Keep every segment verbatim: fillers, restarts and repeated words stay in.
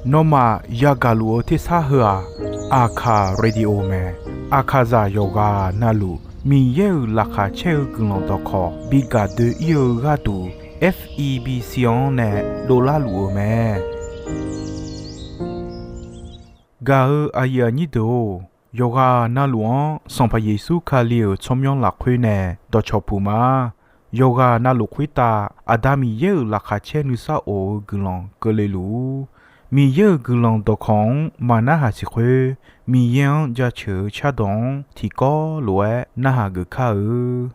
Nawmaf yagaq luf-eu tersar heu-aq, Aqkaq Radio mae. Aqkaqzaq yawqghaq navluf Miqyaer-euq laqkhaq caer-eu guiqlanq dawqkawq bi gaq doe-ir-eu gharduq, F E B C-anr nae dovlar luf-eu mae. Gaq-eu aqyuif aqnyir deuq-or, yawqghaq navluf-anr Sanqpaq Yeqsur Kali-euq tsawrmyanr lafkhoer nae dawqcawq puq ma. Yawqghaq navluf khoertav Aqda Miqyaer-euq laqkhaq caer nuisar of-eu guiqlanq keuvle luf-ur. Miqyaer-euq guiqlanq dawqkawq-anr maqnarhaq siq khoer, Miqyaer-anr jaceuq-eu cardawq-anr tiqkawv lof-aer narhaq geuf kar-eu.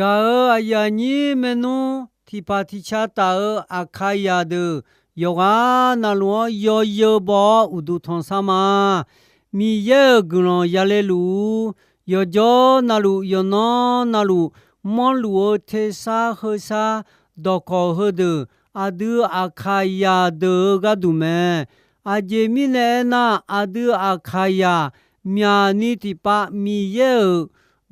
Gaq-euq aqyuif aqnyir maernmr tiqpaq tiqca taf-euq Aqkaqzaq deuq yawqghaq navluf-anr yawzeu baw-awr uqduq tanqsar ma. Miqyaer-euq guiqlanq yale luf-ur. Yawqjawr navluf yawqnan navluf manrluf-eu tersar heusar dawqkawq heudeuq aqdui Aqkaqzaq deuq-eu gharduq mae. Aqjeq mirnae aernar, aqdui Aqkaqzaq myaqni tiqpav Miqyaer-euq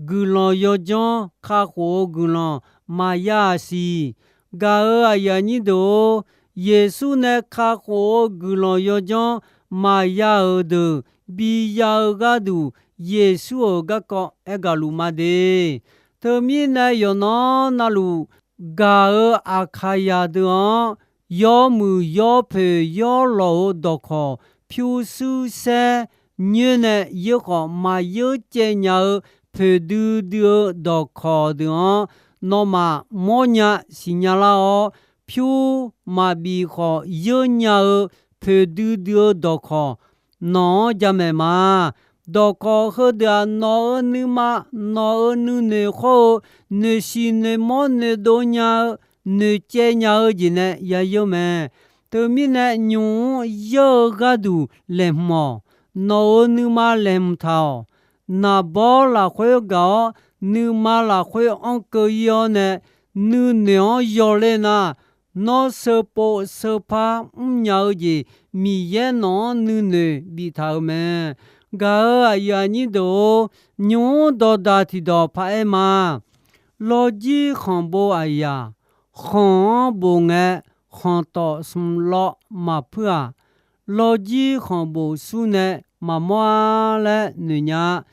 guiqlanq yawdzanr kakhof-eu guiqlanq maqya-aq siq. Gaq-euq aqyuif aqnyir deuq-or, Yeqsur nae kakhof-eu guiqlanq yawdzanr maqya-euq deuq biya-eu gharduq, Yeqsur-euq garkawv aergaq luf ma de. Teumirnae yawqnan navluf gaq-euq Aqkaqyaq deuq-anr, yawmuiq yawpoeq yawlawq-euq dawqkawq pyurshuir saer nyoer nae yeur khawf, maqyeur caev nya-eu poeqdui dui-eu dawqkawq deuq-anr, nawmaf mawrnya siqnya lar-awr, pyur maqbif khawf yeur nya-eu poeqdui dui-eu dawqkawq nawq-anr jamaeq ma. Dawqkawq heudeuq-aq, nawq-euq nuima, nawq-euq nuinoeq khawr-eu noeqshiq noeqmawr noeqdov nya-eu, noeqcaev nya-eu jeq nae yayeur mae. Teumirnae nymq-mr yeur-eu gharduq laeqhmq-awq. Nawq-euq nuima laeqhmq taq-awq. Naqbawr lafkhoer gaq-awr, nuima lafkhoer anr keuv ir-awr nae, nuinoeq-anr yawler nar, nawr seupov seupar mrnya-eu jeq, Miqyaer nawq-anr nuinoeq biftaq-euq mae. Gaq-euq aqyuif aqnyir deuq-or, nymq-mr dawqdaq tiqdawq paraer ma. Lawrjir khanqbov aqyaq, khanq-anr bof ngae, khanqtawf smq lawv maqpuir-aq, lawrjir khanqbof sur nae maqmawr-ar laer noeqnya-a.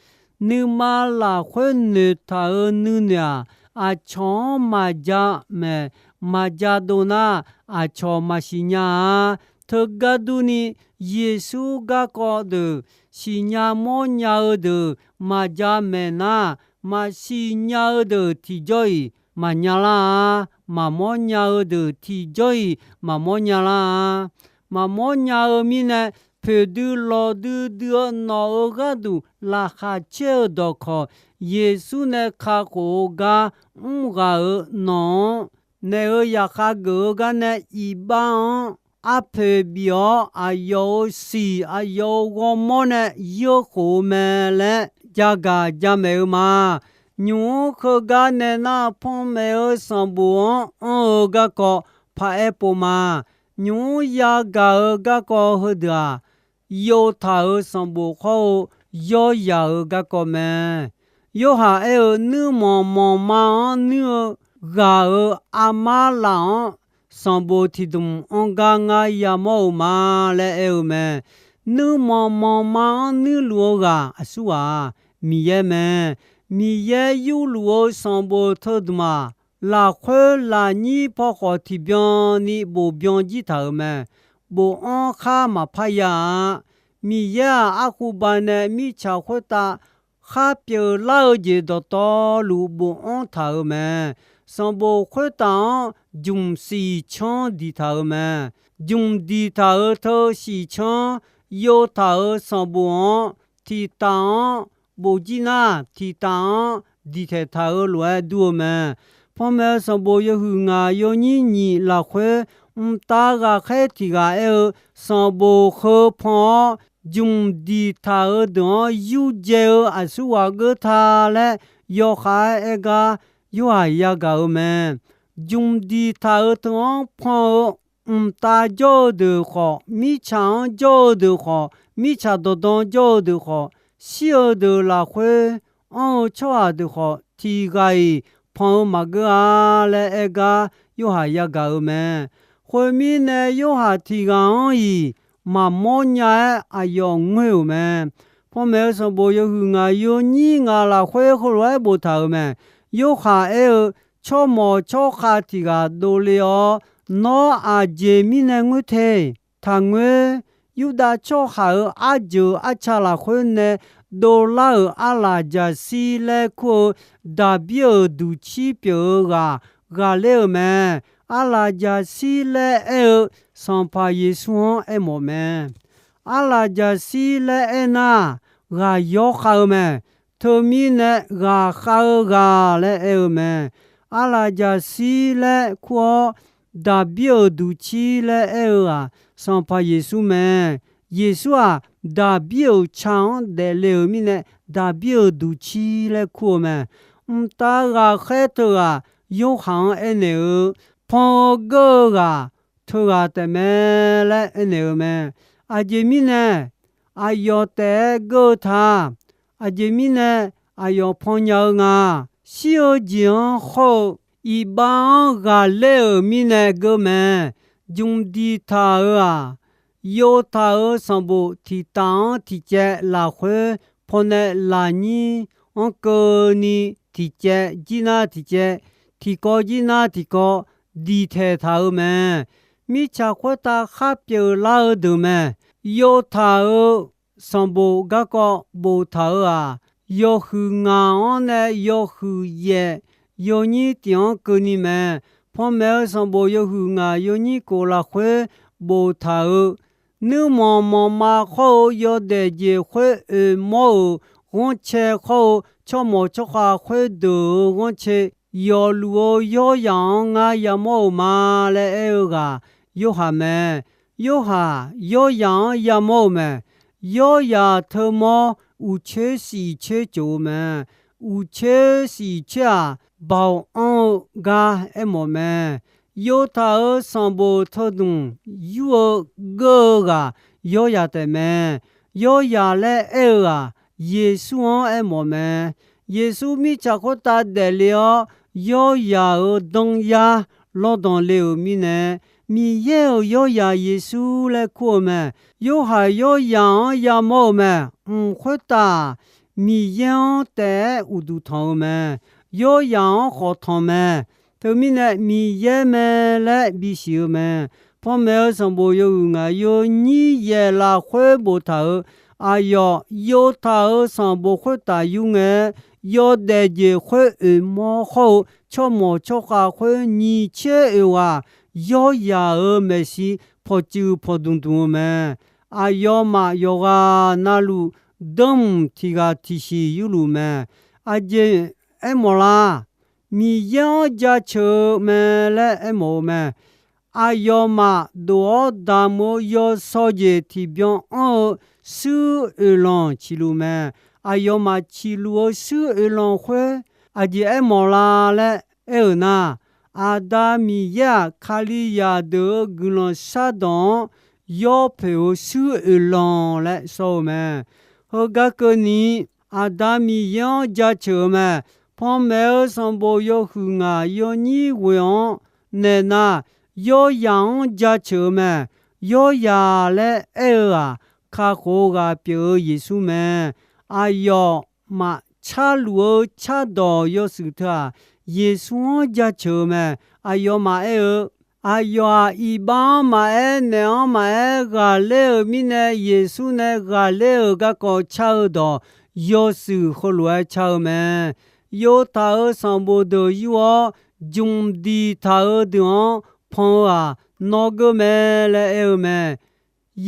Nuima lafkhoer noeqtaq-euq nuinoeq-aq, aqcawq-anr maqja maeq maqja dov nar, aqcawq maqsiq nya-a. Teugar durni, Yeqsur garkawv deuq siqnya mawrnya-eu deuq maqja maeq nar, maqsiq nya-eu deuq tiqjawr-iq maqnya lar-a. Maqmawr nya-eu deuq tiqjawr-iq maqmawr nya lar-a. Maqmawr nya-eu mirnae, poeqdui lawqdui dui-eu nawq-euq gharduq laqkhaq caer-eu dawqkawq, Yeqsur nae kakhof-eu gar mr ghaq-euq nawq-anr, naeq-euq zaqkhav geuf-eu gar nae iqbax-anr arpoeq bif-awr, aqyawf-euq siq aqyawf-euq ghawrmawr nae yeur khof-eu mae laer jagaq jamaeq-eu ma. Nymq-mr heugar nae nar, panmaeq-eu sanqbof-anr anr-eu garkawv paraer pov ma. Nymq-mr yagaq-eu garkawv heudeuq-aq, yovtaq-euq sanqbof khawr-eu yawryaq-euq garkawv mae. Yorhaq aer-eu, nuirmanq manqma-anr nuir-eu ghaq-euq armar laf-anr sanqbof tiqdmq anr gar ngar yamawr-euq ma laer aer-eu mae. Nuirmanq manqma-anr nuirluf-eu ghaq aqsurghaq-aq, Miqyaer mae. Miqyaer yurluf-eu sanqbof teudmq-aq, lafkhoer lafnyir paw khawf tiqbyan ni bof byan jir taq-euq mae. Bofanr khar maqpar ya-a. Miqyaer-aq, arkhuba nae mirtsaq khoertav khar pyeuf lar-eu jeq dawqtawvluf bofanr taq-euq mae. Sanqbof khoertav-anr jmq siqcanr diqtaq-euq mae. Jmq diqtaq-euq teu siqcanr yovtaq-euq sanqbof-anr tiqtaf-anr bof jir nar, tiqtaf-anr diqtaeq taq-eu lof-aer dur-eu mae. Panmaeq-eu sanqbof yawhuiq ngaq yawnyir nyiq lafkhoer, mqtav ghaqkhaer tiq ghaq aer-eu, sanqbof heu pan-awr, jmq diqtaq-euq deuq-anr yurdzae-eu aqsurghaq geur ta laer yawkhav-aer aer gar Yorhaq yagaq-eu mae. Jmq diqtaq-euq teu-anr pan-eu mqtav jawr-eu deuq khawf, mirtsaq-anr jawr-eu deuq khawf, mirtsaq dawqdan jawr-eu deuq khawf, shir-eu deuq lafkhoer anr-eu tsawrhaq deuq khawf, tiq ghaq-iq pan-eu maqgeur-a laer aer gar Yorhaq yagaq-eu mae. Khoermirnae, Yorhaq tiq ghaq-anr-iq maqmawr nya-aer aqyawf ngoer-euq mae. Panmaeq-eu sanqbof yawhuiq ngaq yawnyir ngaq lafkhoer heulof-aer boftaq-euq mae. Yorhaq aer-eu, tsawrmawq tsawrkhav tiq ghaq dovle-awr, nawr aqjeq mirnae ngoer te? Taqngoer. Yurdav tsawrhaq-euq arjeuq arca lafkhoer nae dovlar-euq arlaqjaqshir laer kur-eu Daqbir-euq duqcir pyeuf-eu ghaq ghaqler-euq mae. Arlaqjaqshir laer aer-eu Sanqpaq Yeqsur-anr aermawf mae. Arlaqjaqshir laer aernar, ghaq yawkhav-eu mae. Teumirnae, ghaqkhav-eu ghaq laer aer-eu mae. Arlaqjaqshir laer kur-awr, Daqbir-euq duqcir laer aer-eu-aq, Sanqpaq Yeqsur mae. Yeqsur-aq, Daqbir-euq ca-anr daefle-euq mirnae, Daqbir-euq duqcir laer kur-eu mae. Mqtav ghaqkhaer teughaq Yorhaq-anr aernaeq-eu, pan-eu geur-eu ghaq teughaq taefmae laer aernaeq-eu mae. Aqjeq mirnae aqyawf taef-aer geur-eu ta? Aqjeq mirnae aqyawf pan nya-eu nga? Shir-eu jeq-anr hawr-eu iqbax-anr ghaqler-euq mirnae geur mae. Jmq diqtaq-euq-aq, Yov taq-euq sanqbof tiqtaf-anr tiqcaev lafkhoer, pawnae lafnyir-anr keuvni tiqcaev jir nar tiqcaev, tiqkawv jir nar tiqkawv diqtaeq taq-euq mae. Mirtsaq khoertav khar pyeuflar-eu deuq mae. Yov taq-euq sanqbof garkawv boftaq-euq-aq, yawhuiq ngaq-anr nae yawhuiq yaef yawnyir tiq-anr keuvni mae. Panmaeq-eu sanqbof yawhuiq ngaq yawnyir kof lafkhoer boftaq-euq, nuirmanq manqma khawr-eu yawdaef jeq khoer oeq mawr-euq ghanrcae khawr-eu tsawrmawq tsawrkhav khoerdeuq-euq ghanrcae yawfluf-eu yawryaq-anr ngar yamawr-euq ma laer aer-eu ghaq Yorhaq mae. Yorhaq yawryaq-anr yamawr-euq mae. Yawryaq teumawr uqcoer shif coer cof-eu mae. Uqcoer shif coer-aq, baoq anr-eu gar aermawf mae. Yov taq-euq sanqbof teudmq yur-eu geur-eu ghaq yawryaq taef mae. Yawryaq laer aer-eu-aq, Yeqsur-anr aermawf mae. Yeqsur mirtsaq khoertav daefle-awr, yawryaq-euq danyar lawrdanq le-euq mirnae, Miqyaer-euq yawryaq Yeqsur laer kur-eu mae. Yorhaq yawryaq-anr yamawr-eu mae. Mq khoertav-aq, Miqyaer-anr taef-aer uqduq tanq-eu mae. Yawryaq-anr khawf tanq mae. Teumirnae Miqyaer mae laer bisiq-eu mae. Panmaeq-eu sanqbof yawhuiq ngaq yawnyir yaef lafkhoer boftaq-euq, aqyawf yov taq-euq sanqbof khoertav yur ngae, yawdaef jeq khoer oeq mawr khawr-eu tsawrmawq tsawrkhav khoer nyiq coer oeq ghaq yawryaq-euq maeqshi pawqtsuif pawqdmq dmq-eu mae. Aqyawfmaf yawqghaq navluf danrmq tiq ghaq tiqsiq yurluf mae. Aqjeq aermawf la? Miqyaer-anr jaceuq-eu mae laer aermawf-eu mae. Aqyawfmaf dof-awr damq-eu yawsaw jeq tiqbyan anr-eu shuir oeqlanq ciqluf mae. Aqyawfmaf ciqluf-eu shuir oeqlanq khoer aqjeq aermawf la laer aer-euq nar, Aqda Miqyaer-aq, Kalizaq deuq-euq guiqlanq shardawq-anr yawpoeq-eu shuir oeqlanq laer shawr-eu mae. Heugar keuvni, Aqda Miqyaer-anr jaceuq-eu mae. Panmaeq-eu sanqbof yawhuiq ngaq yawnyir ghoe-anr naeq nar, yawryaq-anr jaceuq-eu mae. Yawryaq laer aer-eu-aq, kakhof-eu ghaq pyeuf-eu Yeqsur mae. Aqyawfmaf carluf-eu cardawq yawshuif teu-aq, Yeqsur-anr jaceuq-eu mae. Aqyawfmaf aer-eu, aqyawf-aq, iqbax-anr maqaer, naeq-anr maqaer, ghaqler-euq mirnae, Yeqsur nae ghaqler-euq garkawv car-eu dawq yawshuif heulof-aer car-eu mae. Yov taq-euq sanqbof deuq yur-awr, jmq diq taq-eu deuq-anr pan-eu-aq, nawr geur mae laer aer-eu mae.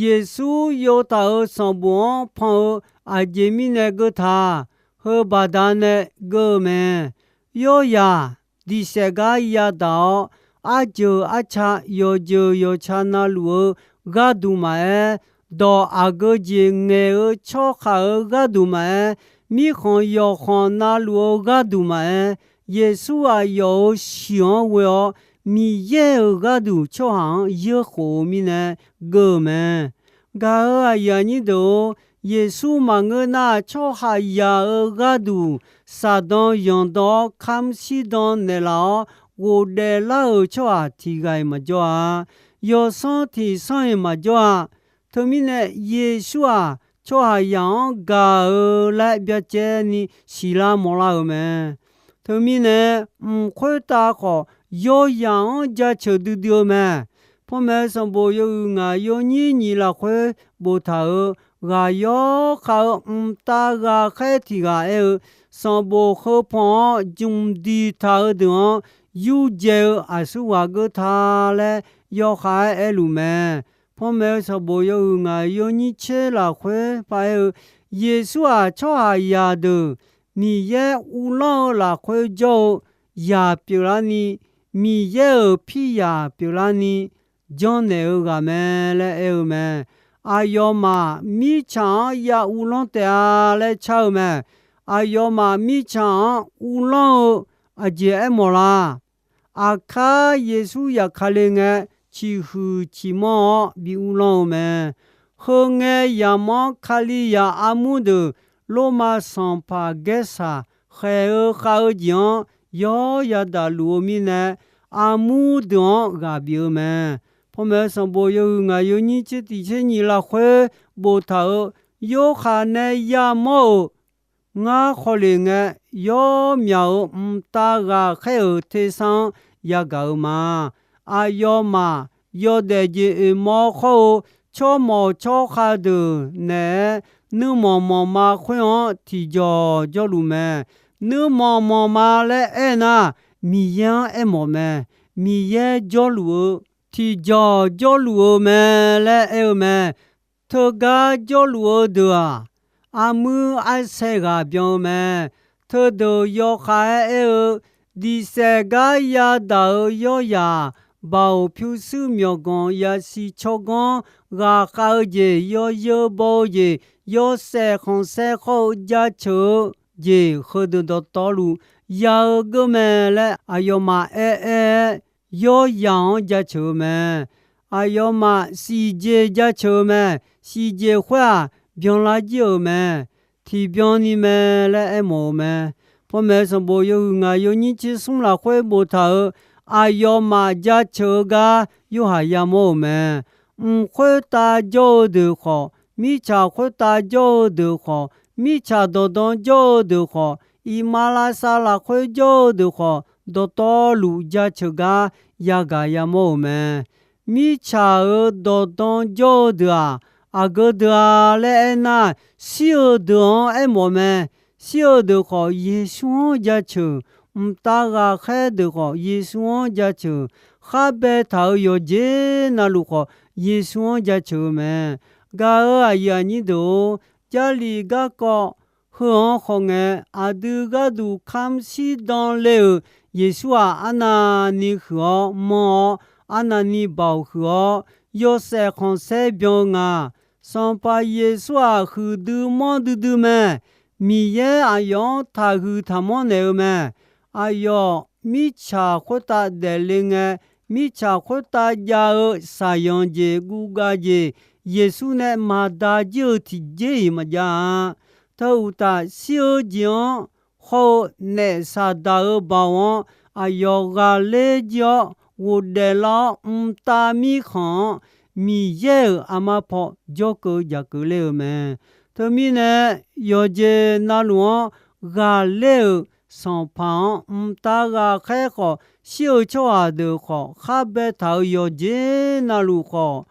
Yeqsur yov taq-euq sanqbof-anr pan-eu aqjeq mirnae geur ta? Heubaqda nae geur-eu mae. Yawryaq diqsaef gar yadaq-awr, arjeuq arca yawqjeuq yawqca navluf-eu gharduq maqaer, dawq aqgeu jeq ngaeq-eu tsawrhaq-euq gharduq maqaer, mirkhanq yawqkhanq navluf-eu gharduq maqaer, Yeqsur aqyawf-euq shiq-anr ghoe-awr, Miqyaer-euq gharduq tsawrhaq-anr yeurkhof-eu mirnae geur-eu mae. Gaq-euq aqyuif aqnyir deuq-or, Yeqsur maqngeur nar, tsawrhaqzaq-euq gharduq saqdan yanqdan-awr, kamr shirdan naeqlaf-awr, ghofdaef lar-euq tsawrhaq tiq ghaq-iq maqjawr-a. Yawsanr tiq sanr-iq maqjawr-a. Teumirnae, Yeqsur-aq, tsawrhaqzaq-anr gaq-eu laer byacaevni siqlar mawrlar-euq mae. Teumirnae, mq khoertav khawf, yawzaq-anr jaceuq duidui-eu mae. Panmaeq-eu sanqbof yawhuiq ngaq yawnyir nyiq lafkhoer boftaq-euq, ghaq yawkhav-eu mqtav ghaqkhaer tiq ghaq aer-eu, sanqbof heu pan-awr jmq diqtaq-eu deuq-anr yurdzae-eu aqsurghaq geur ta laer yawkhav-aer aerluf mae. Panmaeq-eu sanqbof yawhuiq ngaq yawnyir tser lafkhoer paraer-eu, Yeqsur-aq, tsawrhaqzaq deuq Miqyaer uvlanr-eu lafkhoer jawr-eu zaq pyeuflarni, Miqyaer-euq pirzaq pyeuflarni janrnaeq-eu ghaq mae laer aer-eu mae. Aqyawfmaf mirtsaq-anr ya uvlanr taef-a laer car-eu mae. Aqyawfmaf mirtsaq-anr uvlanr-eu aqjeq aermawf la? Aqkar Yeqsur zafkale ngae, ciqhuiq ciqmanr-awr bi uvlanr-eu mae. Heu ngae, yamawr Kalizaq armur deuq Lormav sanqpaq Gaersaq khaeq-eu khav-eu jeq-anr yawr yadaq luf-eu mirnae, armur deuq-anr ghaq bif-eu mae. Panmaeq-eu sanqbof yawhuiq ngaq yawnyir tser tiq tser nyiq lafkhoer boftaq-euq, Yorhaq nae yamawr-euq, ngar khawf lef ngae, yawmyaq-euq mqtav ghaqkhaer-euq tersar-anr yagaq-eu ma. Aqyawfmaf yawdaef jeq oeqmawr khawr-eu tsawrmawq tsawrkhav deuq naeq-aer, nuirmanq manqma khoer-anr tiqjawq jawrluf mae. Nuirmanq manqma laer aernar, Miqyaer-anr aermawf mae. Miqyaer jawrluf-eu, tiqjawq jawrluf-eu mae laer aer-eu mae. Teugar jawrluf-eu deuq-aq, armuir arsaer ghaq byan-eu mae. Teudeuq yawkhav-aer aer-eu, diqsaef gar yadaq-euq yawryaq, baoq pyurshuir myawqganq yasiq tsawrganr ghaqkhav-eu jeq, yawzeu baw-eu jeq, yawshaef khanqsaer khawr-eu jaceuq-eu jeq, heudeuq dawqtawvluf ya-eu geur mae laer aqyawfmaf aer-aer-aer, yawryaq-anr jaceuq-eu mae. Aqyawfmaf siqjeq jaceuq-eu mae. Siqjeq khoer-aq, byanlar jir-euq mae. Tiqbyan ni mae laer aermawf-eu mae. Panmaeq-eu sanqbof yawhuiq ngaq yawnyir tser smr lafkhoer boftaq-euq, aqyawfmaf jaceuq-eu gar Yorhaq yamawr-euq mae. Mq khoertav jawr-eu deuq khawf, mirtsaq khoertav jawr-eu deuq khawf, mirtsaq dawqdan jawr-eu deuq khawf, iqmalavshav lafkhoer jawr-eu deuq khawf, dawqtawvluf jaceuq gar yagaq yamawr-euq mae. Mirtsaq-euq dawqdan jawr-eu deuq-aq, aqgeu deuq-a laer aernar, shir-eu deuq-anr aermawf mae. Shir-eu deuq khawf, Yeqsur-anr jaceuq, mqtav ghaqkhaer deuq khawf, Yeqsur-anr jaceuq, khar baetaq-euq yawqjeq navluf khawf, Yeqsur-anr jaceuq-eu mae. Gaq-euq aqyuif aqnyir deuq-or, Jarlif garkawv heu-anr khawf ngae, aqdui gharduq kamr shirdan le-euq Yeqsur-aq, arnavni huiq-awr manr-awr, arnavni baoq huiq-awr, yawshaef khanqsaer byan-eu nga. Sanqpaq Yeqsur-aq, huiqdui manr duidui mae. Miqyaer aqyawf-anr taqhuiq taqmanr naeq-eu mae. Aqyawf mirtsaq khoertav daefle ngae, mirtsaq khoertav jav-eu shaqyanq jeq guvgav jeq, Yeqsur nae maqda jir-eu tiqjeq-iq maqjav-a. Teu uqtaf, shir-eu jeq-anr hawr-eu naef Saqdaq-euq baoq-anr aqyawf ghaqler jir-awr, ghofdaef lar-awr mqtav mirkhanq-anr Miqyaer-euq aqma paw jawrkeuv jaqkeuv ler-eu mae. Teumirnae, yawqjeq navluf-anr ghaqler-euq Sanqpaq-anr mqtav ghaqkhaer khawf, shir-eu tsawrhaq deuq khawf, khar baetaq-euq yawqjeq navluf khawf,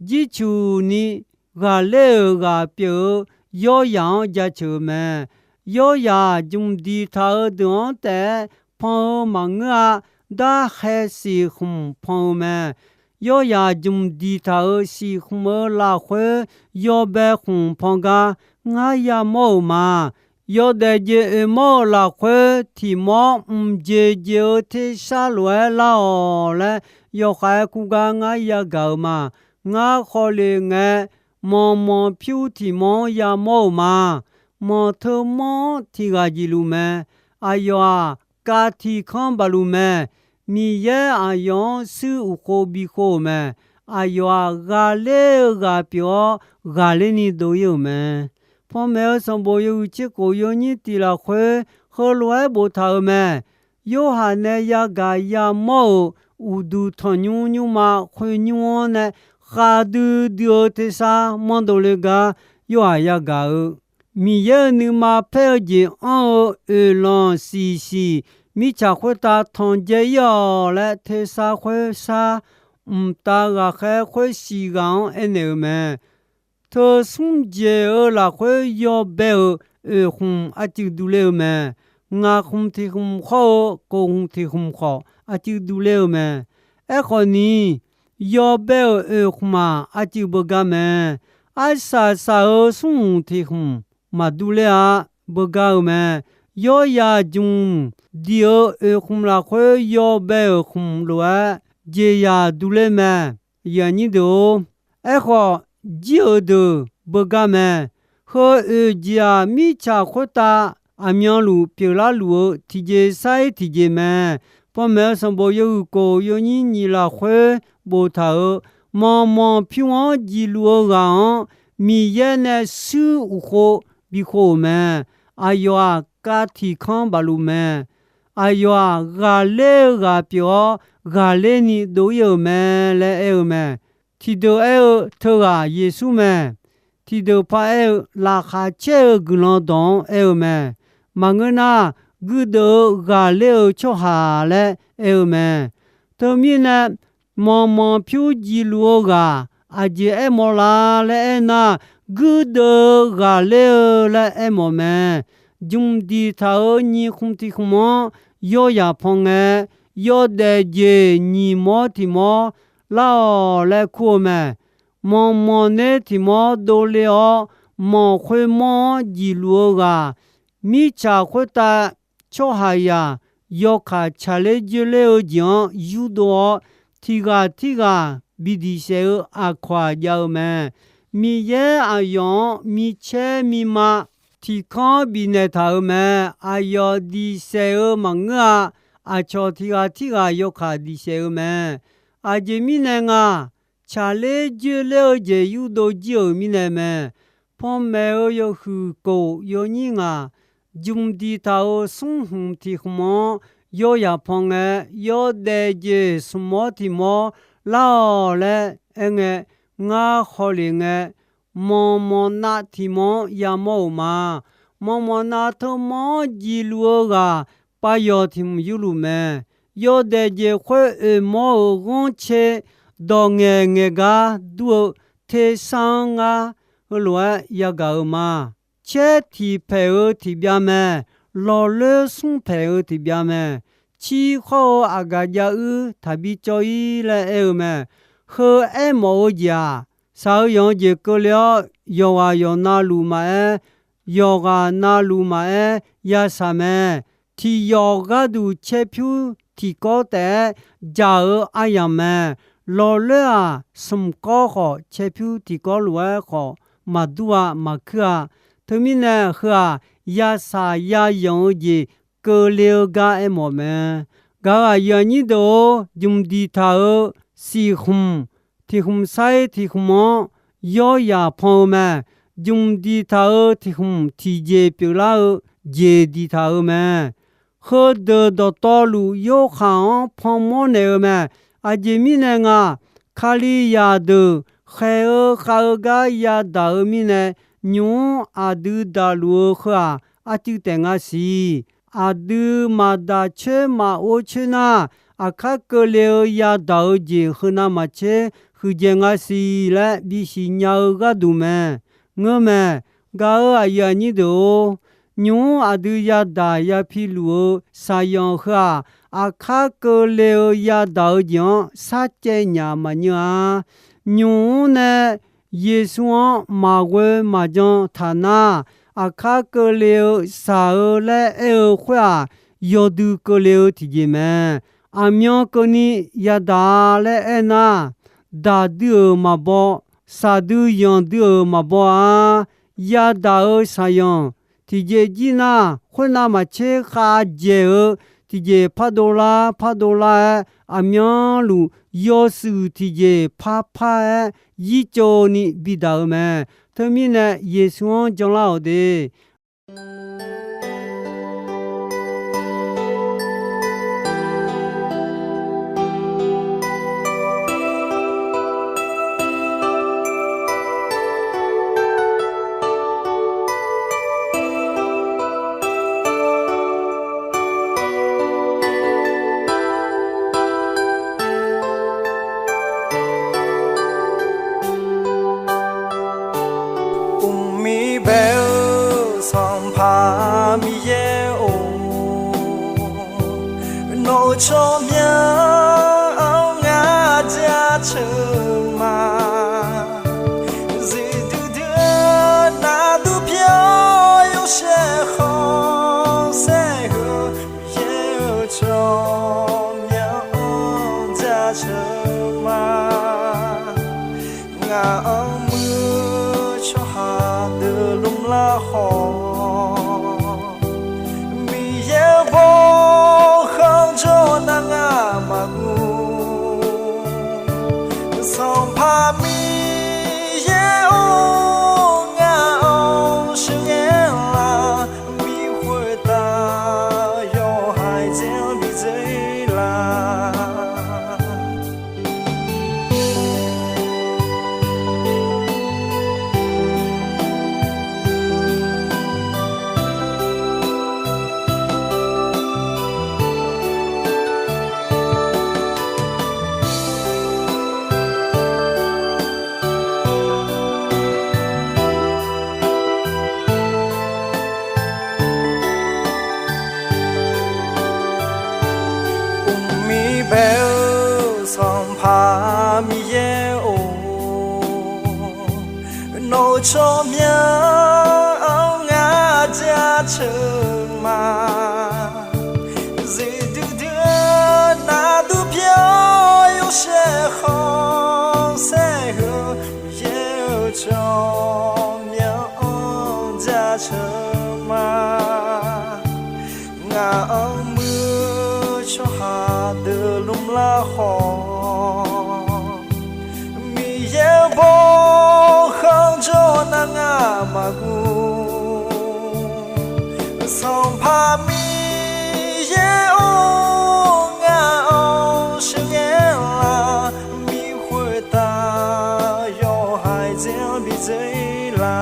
jircuq ni ghaqler-euq ghaq pyeuf-eu yawryaq-anr jaceuq-eu mae. Yawryaq jmq diqtaq-eu deuq-anr taef-aer pan-eu maqngeur-a. Darkhae siqkhmq pan-eu mae. Yawryaq jmq diqtaq-euq siqkhmq-eu lafkhoer yawbae khmq pan gar ngar yamawr-euq ma. Yawdaef jeq oeqmawr-eu lafkhoer tiqmawr mqjeq jeq-eu tersar lof-aer lar-awq laer yawkhav-aer kur gar ngar yagaq-euq ma. Ngar khawf lef ngae, manqmanq pyur tiqmawr-anr yamawr-euq ma. Manqteu manr-anr tiq ghaq jeq luf mae. Aqyawf-aq, kav tiq kanr baf luf mae. Miqyaer aqyawf-anr shuir uqkhov bikhov-euq mae. Aqyawf-aq, ghaqler-eu ghaq pyeuf-awr, ghaqler ni dov-ir-euq mae. Panmaeq-eu sanqbof yawhuiq tser khof yawnyir tiq lafkhoer heulof-aer boftaq-euq mae. Yorhaq nae yagaq yamawr-euq uqduq tanqnymr nymrma khoernymr-anr nae khavdui dui-eu tersar manrdov le gar Yorhaq yagaq-eu, Miqyaer-euq nuima paer-eu jeq anr-eu oeqlanq siqsiq mirtsaq khoertav tanqdzae-ir-awq laer tersar khoersar mqtav ghaqkhaer khoer siq ghaq-anr aernaeq-euq mae. Teu smr jeq-eu lafkhoer yawbae-euq oeqkhmq aqcuiv duvler-eu mae. Ngaq khmq tiq khmq khawr-eu kof khmq tiq khmq khawf aqcuiv duvler-eu mae. Aerkhawf ni, yawbae-euq oeqkhmq-aq, aqcuiv beugar mae. Arsaq saq-euq smr khmq tiq khmq maqduvler-a. Beugar-eu mae. Yawryaq jmq diq-eu oeqkhmq lafkhoer yawbae-euq khmq lof-aer jeqzaq duvler mae. Aqyuif aqnyir deuq-or, aerkhawf, jir-euq deuq beugar mae. Heu oeq jeq-aq, mirtsaq khoertav aqmyanluf pyeuflar luf-eu tiqjeq sar-ir tiqjeq mae. Panmaeq-eu sanqbof yawhuiq kof yawnyir nyiq lafkhoer boftaq-euq, manqmanq pyur-anr jiqluf-eu ghaq-anr Miqyaer nae shuir uqkhov bikhov-euq mae. Aqyawf-aq, kav tiq kanr baf luf mae. Aqyawf-aq, ghaqler-eu ghaq pyeuf-awr, ghaqler ni dov-ir-euq mae laer aer-eu mae. Tiqdeuq aer-eu, Teughaq Yeqsur mae. Tiqdeuq paraer-eu, Laqkhaq caer-eu guiqlanq dawq-anr aer-eu mae. Maqngeur nar, guirdeuv-eu ghaqler-eu tsawrhaq laer aer-eu mae. Teumirnae, manqmanq pyur jiqluf-eu ghaq aqjeq aermawf la laer aernar, guirdeuv-eu ghaqler-eu laer aermawf mae. Jmq diqtaq-euq nyiq khmq tiq khmq-anr yawrzaq pan ngae, yawdaef jeq nyiq mawr tiq mawr lar-awq laer kur-eu mae. Manqmanq ner tiq mawr dovle-awr, manq khoermawr-anr jiqluf-eu ghaq, mirtsaq khoertav tsawrhaqzaq yawkaq tsaqler joerler-eu jeq-anr yurdov-awr, tiq ghaq tirghaq bi diq saef-eu aqkawq-aq jav-eu mae. Miqyaer aqyawf-anr micaer mima tiqkanr bifnaeq taq-euq mae. Aqyawf diq saef-eu maqngeur-a. Aqcawq tiq ghaq tirghaq yawkaq diq saef-eu mae. Aqjeq mirnae nga, tsaqler joerler-eu jeq yurdov jir-euq mirnae mae. Panmaeq-eu yawhuiq kof yawnyir ngaq, jmq diqtaq-euq smr hmq tiq hmq-anr yawrzaq pan ngae, yawdaef jeq smq mawr tiq mawr lar-awq laer aerngae, ngar hawlef ngae, manqmanq nav tiq manq-anr yamawr-euq ma. Manqmanq nav teu manq-anr jiqluf-eu ghaq, pavyawq tiq hmq yurluf mae. Yawdaef jeq khoer oeq mawr-euq ghanrcae dawq ngaeq ngaeq gar dur-eu tersar-anr ngar heulof-aer yagaq-euq ma. Caer tiq paeq-eu tiq byav mae. Lawqloer smr paeq-eu tiq byav mae. Cir khawr-eu aqgaf jav uir taqbi cawv-ir laer aer-eu mae. Heu aermawf-eu jeq-aq, shaq-eu yanq-eu jeq keuvle-awr, yawqghaq yawqnavluf maqaer, yawqghaq navluf maqaer, yashaq mae. Tiq yawq gharduq caer pyur tiqkawv taef-aer jaq-eu aryamq mae. Lawqloer-aq, smq kawv khawf caer pyur tiqkawv lof-aer khawf maqdur-a, maqkuir-a. Teumirnae heu-aq, yashaq yayanq-eu jeq keuvle-eu gar aermawf mae. Gaq-euq aqyuif aqnyir deuq-or, jmq diqtaq-euq siq hmq tiq hmq sair tiq hmq-anr yawrzaq pan-eu mae. Jmq diqtaq-euq tiq hmq tiqjeq pyeuflar-eu jeq diqtaq-euq mae. Heudeuq dawqtawvluf Yorhaq-anr panmawr naeq-eu mae. Aqjeq mirnae nga, Kalizaq deuq khaeq-eu khav-eu gar yadaq-eu mirnae, nymq-mr aqdui daqluf-eu heu-aq, arcuiv taef nga siq. Aqdui maqdaq coer maqor coer nar, aqkar keuvle-eu yadaq-eu jeq heu navmaqtser huiqdzaeq nga siq laer bisiq nya-eu gharduq mae. Ngeur mae. Gaq-euq aqyuif aqnyir deuq-or, nymq-mr aqdui yadaq yapiluf-eu shaqyanq heu-aq, aqkar keuvle-eu yadaq-eu jeq-anr sarcaev nyaf maqnyeur-a. Nymq-mr nae Yeqsur-anr maqghoe maqjan taq nar, aqkar keuvle-eu shaq-eu laer aer-eu khoer-aq, yawdui keuvle-eu tiqjeq mae. Aqmyan keuvni yadaq-a laer aernar, daqdui-euq maqbaw, shaqdui yanqdui-euq maqbaw-a. Yadaq-euq shaqyanq tiqjeq jir nar, khoernav maqtser khavjaeq-eu tiqjeq pardov lar pardov lar-aer, aqmyanluf yawshuif tiqjeq parpar-aer yirtsov ni bidaq-eu mae. Teumirnae Yeqsur-anr janlar-awq de. Uqmir bae-eu Sanqpaq Miqyaer-or, nawq-euq tsawrmyanr-anr ngar jaceuq ma. Zifduidui-eu navdur pyeuf-awr yawshaef khanqsaer-eu, Miqyaer-euq tsawrmyanr-anr jaceuq ma. Ngaq-anr muiq-eu tsawrhaq deuq lmrlar khawf, Miqyaer-eu bawkhanq jawr nar ngar maqguv. Sanqpaq Miqyaer-or, ngaq-anr sheuqghae laf, bi khoertav yawhaiq dzae-anr bi dzae laf. Tsawrmyanr-anr ngar jaceuq ma. Zifdui dui-eu nardur pyaeq-awr yawshaef khanqsaer heu, Miqyaer-euq tsawrmyanr-anr jaceuq ma. Ngaq-anr muir tsawrhaq deuq lmrlar khawf, Miqyaer-euq bawrkhanq jawr nar ngar maqguv. Sanqpaq Miqyaer-or, ngaq-anr sheuqghae la, Miqyaer khoertav yawhaiq dzer-anr bi dzer-ir la.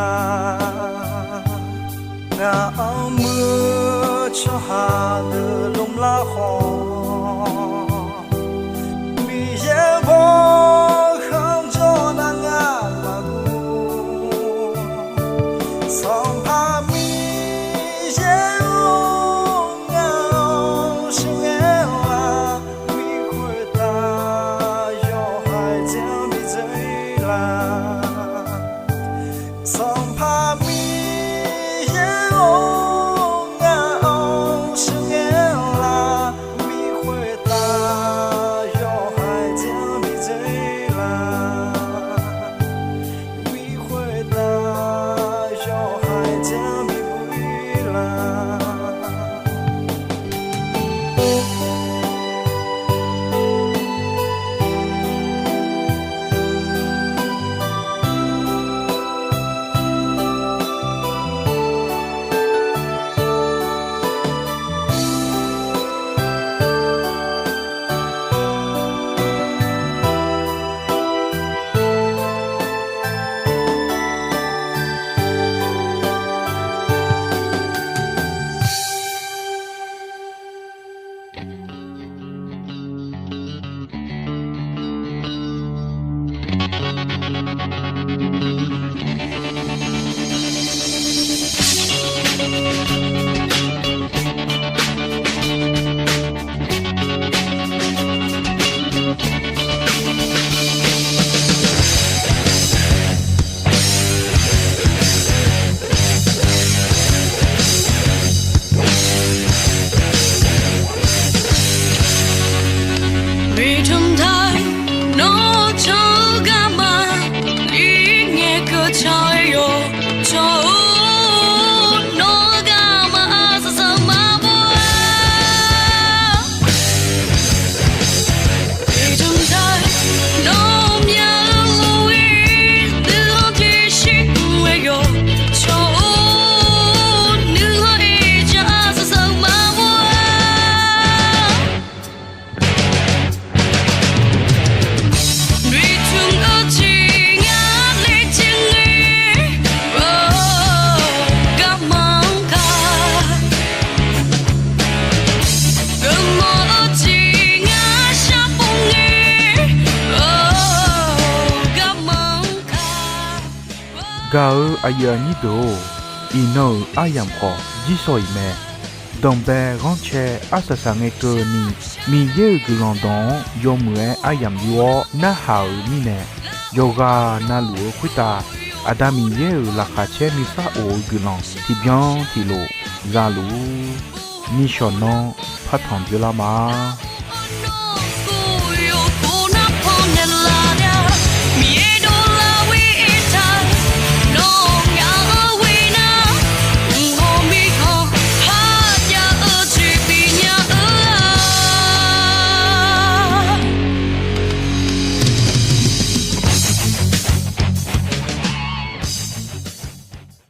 Ngaq-anr muir-eu tsawrhaq deuq lmrlar khawf, Miqyaer-euq bawrkhanq jawr nar ngar maqguv. Sanqpaq Miqyaer-or, ngaq-anr sheuqghae la, Miqyaer khoertav yawhaiq dzer-anr bi dzer-ir la. Sanqpaq Miqyaer-or, ngaq-anr sheuqghae la, Miqyaer khoertav yawhaiq dzer-anr bi dzer-ir la. Miqyaer khoertav yawhaiq dzer-anr bi bui la. Miqcmq taq nawr can-eu garma, ir ngae keuv can-aer yawq. Can-or, nawr-eu garma arsaq saq maqbawr-a. Miqcmq taq nawr myav-eu ghov-ir nuikhanr tiq shir mr-aer yawq. Can-or, nuikhanr-ir jan arsaq saq maqbawr-a. Noeqtmq-eu jeq ngar laejae ngae, garma-anr ka. Geufmawf-eu jeq ngar sharpov ngae, garma-anr ka. Gaq-eu aqyuif aqnyir deuq-or, iqnan-euq aryamq khawf jirshaw-iq mae. Danqbae ghanrcae arsaq saq ngae keuvni, Miqyaer-euq guiqlanq dawq-anr yawmuiq-aer aryamq yur-awr narhaq-euq mirnae, yawqghaq navluf-eu khoertav Aqda Miqyaer-euq laqkhaq caer nuisar of-eu guiqlanq tiqbyan tiqlof za luf-ur. Nishawq nanr partanq dzeurlar ma.